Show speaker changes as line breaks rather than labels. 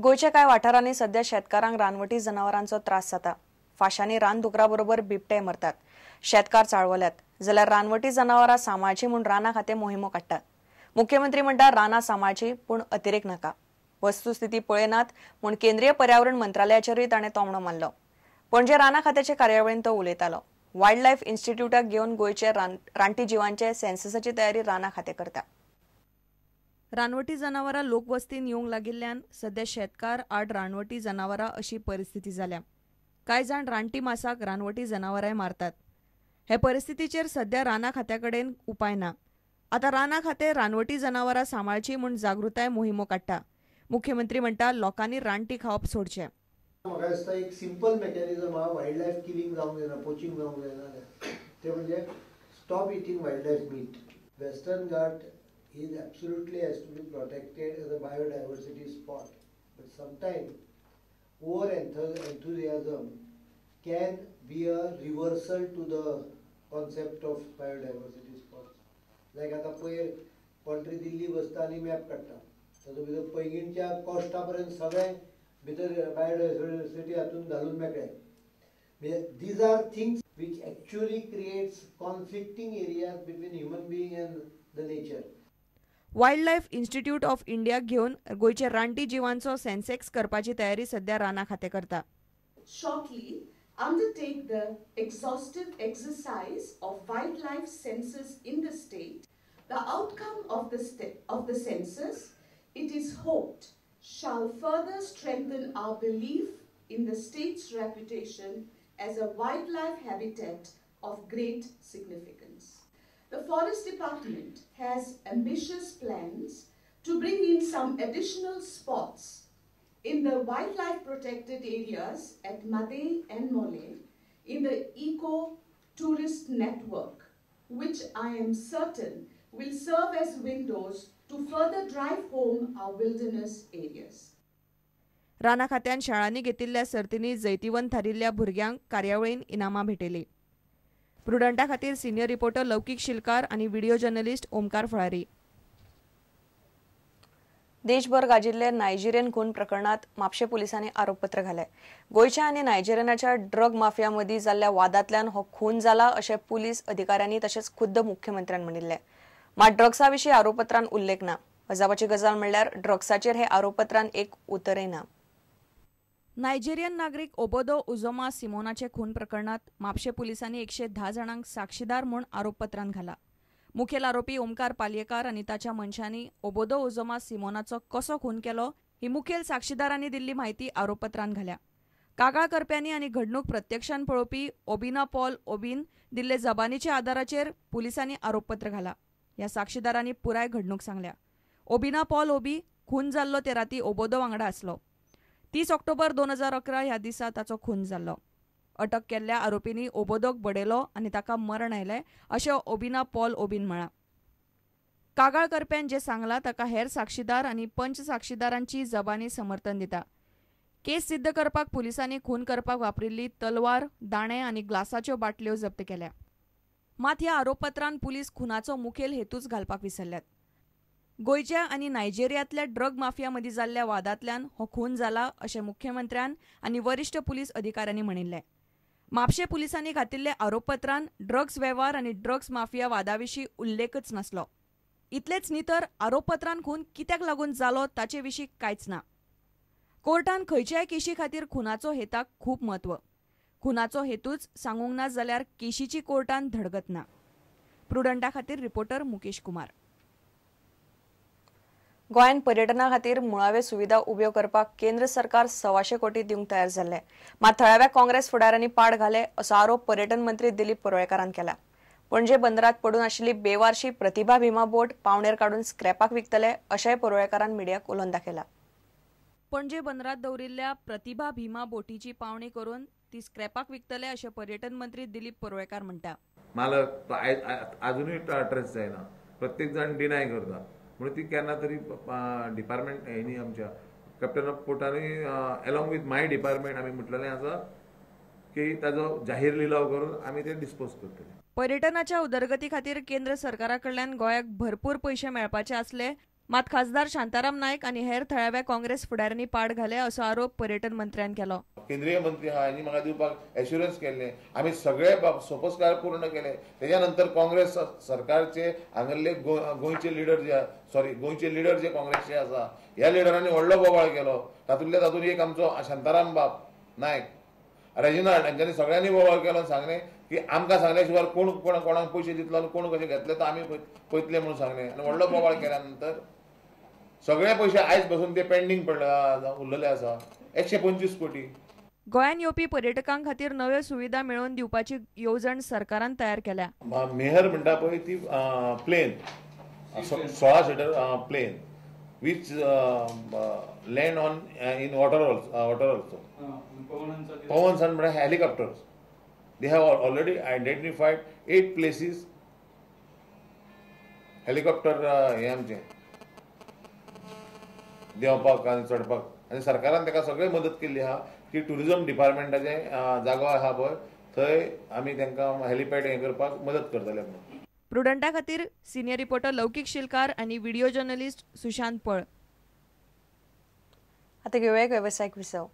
गोंयच्या कांय वाठारांनी सध्या शेतकारांक रानवटी जनावरांचो त्रास जाता. फाशांनी रानदुकरा बरोबर बिबटे मरतात. शेतकार चाळवल्यात जाल्यार रानवटी जनावरां सांबाळची म्हूण रानां खातें मोहिमो काडटात. मुख्यमंत्री म्हणटा रानां सांबाळची पूण अतिरेक नाका. वस्तुस्थिती पळयनात म्हूण केंद्रीय पर्यावरण मंत्रालयाचेरूय ताणें तोमणो मारलो. पणजे रानां खात्याचे कार्यावळींत तो उलयतालो. वायल्ड लायफ इन्स्टिट्यूटाक घेवन गोंयचे रानटी जिवांचे सेन्ससाची तयारी रानां खातें करता. रानवटी जनावरां लोकवस्तीन येवंक लागिल्ल्यान सध्या शेतकार आड रानवटी जनावरां अशी परिस्थिती जाल्या. कांय जाण रानटी मासाक रानवटी जनावरांय मारतात. हे परिस्थितीचेर सध्या रानां खात्या कडेन उपाय ना. आतां रानां खातें रानवटी जनावरां सांबाळची म्हूण जागृताय मोहिमो काडटा. मुख्यमंत्री म्हणटा लोकांनी रानटी खावप सोडचें.
म्हाका दिसता एक सिंपल मेकॅनिझम आहा वायल्ड लायफ किलिंग जावंक जायना, पोचिंग जावंक जायना, तें म्हणजे stop eating wild life meat. Western Ghat is absolutely has to be protected as a biodiversity spot, but sometime over enthusiasm can be a reversal to the concept of biodiversity spots. Like आतां पयर कोण तरी दिल्ली बसता आनी map काडटा, तातूंत भितर पैंगीणच्या कोश्टा पर्यंत सगळें भितर बायोडायवर्सिटी हातूंत घालून मेकळे. These are things which actually creates conflicting areas between human being and the nature.
Wild life institute of इंडियाक घेवन गोंयच्या रानटी जिवांचो सेन्सेक्स करपाची तयारी सध्या रानां खातें करता.
Shortly undertake the exhaustive exercise of wildlife census in the state. The outcome of the census, it is hoped, shall further strengthen our belief in the state's reputation as a wildlife habitat of great significance. The Forest Department has ambitious plans to bring in some additional spots in the wildlife protected areas at Mhadei and Mollem in the eco-tourist network, which I am certain will serve as windows to further drive home our wilderness areas.
रानां खात्यान शाळांनी घेतिल्ल्या सर्तींनी जैतिवंत थारिल्ल्या भुरग्यांक कार्यावळीन इनामां भेटयलीं. प्रुडंटा खातीर सिनियर रिपोर्टर लौकीक शिलकार आनी व्हिडिओ जर्नलिस्ट ओमकार फळारी. देशभर गाजिल्ले नायजेरियन खून प्रकरणात म्हापशें पुलिसांनी आरोपपत्र घालें. गोंयच्या आनी नायजेरियनाच्या ड्रग माफिया मदीं जाल्ल्या वादांतल्यान हो खून जाला अशें पुलीस अधिकाऱ्यांनी तशेंच खुद्द मुख्यमंत्र्यान म्हणिल्लें. मात ड्रग्सा विशीं आरोपपत्रान उल्लेख ना. अजापाची गजाल म्हणल्यार ड्रग्साचेर हे आरोपपत्रान एक उतरय ना. नायजेरियन नागरीक ओबोदो उजोमा सिमोनाचे खून प्रकरणात म्हापशें पुलिसांनी 110 जाणांक साक्षीदार म्हूण आरोपपत्रान घाला. मुखेल आरोपी ओमकार पालयेकार आनी ताच्या मनशांनी ओबोदो उजोमा सिमोनाचो कसो खून केलो ही मुखेल साक्षीदारांनी दिल्ली म्हायती आरोपपत्रान घाल्या. कागाळ करप्यांनी आनी घडणूक प्रत्यक्षान पळोवपी ओबिना पॉल ओबीन दिल्ले जबानीच्या आदाराचेर पुलिसांनी आरोपपत्र घाला. ह्या साक्षीदारांनी पुराय घडणूक सांगल्या. ओबिना पॉल ओबी खून जाल्लो ते राती ओबोदो वांगडा आसलो. 30 ऑक्टोबर 2011 ह्या दिसा ताचो खून जाल्लो. अटक केल्ल्या आरोपींनी ओबोदोक बडयलो आनी ताका मरण आयलें अशें ओबिना पॉल ओबीन म्हळां. कागाळ करप्यान जें सांगलां ताका हेर साक्षीदार आनी पंच साक्षीदारांची जबानी समर्थन दिता. केस सिद्ध करपाक पुलिसांनी खून करपाक वापरिल्ली तलवार, दाणे आनी ग्लासाच्यो बाटल्यो जप्त केल्या. मात ह्या आरोपपत्रान पुलीस खुनाचो मुखेल हेतूच घालपाक विसरल्यात. गोंयच्या आनी नायजेरियांतल्या ड्रग माफिया मदीं जाल्ल्या वादांतल्यान हो खून जाला अशें मुख्यमंत्र्यान आनी वरिश्ठ पुलीस अधिकाऱ्यांनी म्हणिल्लें. म्हापशें पुलिसांनी घातिल्ल्या आरोपपत्रान ड्रग्स वेव्हार आनी ड्रग्स माफिया वादाविशीं उल्लेखच नासलो. इतलेंच न्ही तर आरोपपत्रान खून कित्याक लागून जालो ताचे विशीं कांयच ना. कोर्टान खंयच्याय केशी खातीर खुनाचो हेताक खूब म्हत्व. खुनाचो हेतूच सांगूंक ना जाल्यार केशीची कोर्टान धडगत ना. प्रुडंटा खातीर रिपोर्टर मुकेश कुमार. गोंयांत पर्यटना खातीर मुळाव्यो सुविधा उब्यो करपाक केंद्र सरकार 125 कोटी दिवंक तयार जाल्लें. मात थळाव्या काँग्रेस फुडाऱ्यांनी पाड घाले असो आरोप पर्यटन मंत्री दिलीप परुळेकारान केला. पणजे बंदरात पडून आशिल्ली बेवारशी प्रतिभा भीमा बोट पावणेर काडून स्क्रॅपाक विकतले अशेंय परुळेकारान मिडियाक उलोवन दाखयला. पणजे बंदरात दवरिल्ल्या प्रतिभा भीमा बोटीची पावणी करून ती स्क्रॅपाक विकतले अशें पर्यटन मंत्री दिलीप परुळेकार म्हणटा.
मालक अजुनूय ट्रेस जायना, प्रत्येक जाण डिनाय करता, म्हणून ती केन्ना तरी डिपार्टमेंट हेणी आमच्या कॅप्टन ऑफ पोर्टांनी एलॉंग विथ my department आमी म्हटलेलें आसा की ताजो जाहीर लिलाव करून आमी ते डिस्पोज करतले.
पर्यटनाच्या उदरगती खातीर केंद्र सरकारा कडल्यान गोंयाक भरपूर पयशे मेळपाचे आसले मात खासदार शांताराम नायक आनी हेर थळाव्या काँग्रेस फुडाऱ्यांनी पाड घाले असो आरोप पर्यटन मंत्र्यान केलो.
केंद्रीय मंत्री आहा हांणी म्हाका दिवपाक एश्युरन्स केल्ले, आमी सगळे सोपस्कार पूर्ण केले. तेच्या नंतर काँग्रेस सरकारचे हांगल्ले गोंयचे लिडर जे सॉरी गोंयचे लिडर जे काँग्रेसचे आसा ह्या लिडरांनी व्हडलो बोवाळ केलो. तातूंतल्या तातूंत एक आमचो शांताराम बाब नायक, रेजिनाल्ड हांच्यांनी सगळ्यांनी बोवाळ केलो. सांगलें की आमकां सांगल्या शिवाय कोण कोण कोणाक पयशे दितलो आनी कोण कशे घेतले तर आमी पळयतले म्हणून सांगलें. आनी व्हडलो बोवाळ केल्या नंतर सगळे पयशे आयज बसून ते पेंडींग पडले उरलेले आसा 125 कोटी.
गोंयांत येवपी पर्यटकां खातीर नव्यो सुविधा मेळोवन दिवपाची येवजण सरकारान तयार केल्या.
मेहर म्हणटा पळय ती plane 16 seater plane which land on in water also. Pawan सन म्हणल्यार helicopters. They have already identified 8 places helicopter हें आमचें देंवपाक आनी चडपाक. आनी सरकारान ताका सगळें मदत केल्ली आहा की ट्युरिजम डिपार्टमेंटाचें जागो आहा पळय थंय आमी तांकां हेलिपॅड हें करपाक मदत करतले म्हणून.
प्रुडंटा खातीर सिनियर रिपोर्टर लौकीक शिलकार आनी व्हिडिओ जर्नलिस्ट सुशांत पळ. आतां घेवया एक वेवसायीक विसव.